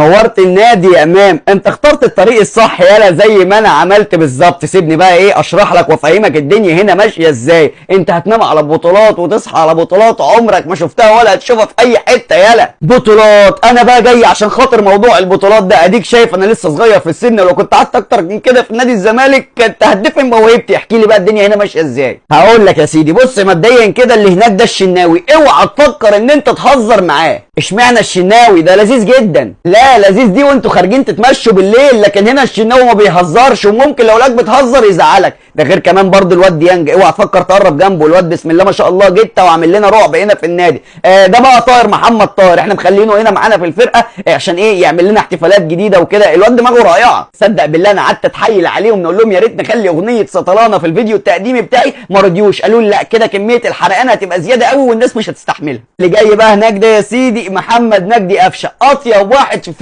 نورت النادي يا امام، انت اخترت الطريق الصح يالا زي ما انا عملت بالظبط. سيبني بقى ايه اشرح لك وافهمك الدنيا هنا ماشية ازاي. انت هتنام على بطولات وتصحى على بطولات عمرك ما شفتها ولا هتشوفها في اي حتة يالا. بطولات، انا بقى جاي عشان خاطر موضوع البطولات ده. اديك شايف انا لسه صغير في السن، لو كنت قعدت اكتر من كده في نادي الزمالك كنت هتدفن موهبتي. احكي لي بقى الدنيا هنا ماشية ازاي. هقول لك يا سيدي، بص مبدئيا كده اللي هناك ده الشناوي، اوعى تفكر ان انت تهزر معاه. اشمعنى الشناوي ده لذيذ جدا؟ لا لذيذ دي وانتوا خارجين تتمشوا بالليل، لكن هنا الشناوي ما بيهزرش، وممكن لو لك بتهزر يزعلك. ده غير كمان برضو الواد ديانج، اوعى تفكر تقرب جنبه، الواد بسم الله ما شاء الله جته وعامل لنا رعب هنا في النادي. ده بقى طاهر محمد طاهر، احنا مخلينه هنا معانا في الفرقة عشان ايه؟ يعمل لنا احتفالات جديدة وكده. الواد دماغه رائعة، صدق بالله انا قعدت اتحايل عليهم نقول لهم يا ريت نخلي اغنية سطلانه في الفيديو التقديمي بتاعي، ما رضيوش، قالوا لي لا كده كمية الحرقان هتبقى زيادة قوي والناس مش هتستحملها. اللي جاي بقى هناك ده يا سيدي محمد مجدي قفشه، اطيب واحد في الفرقة.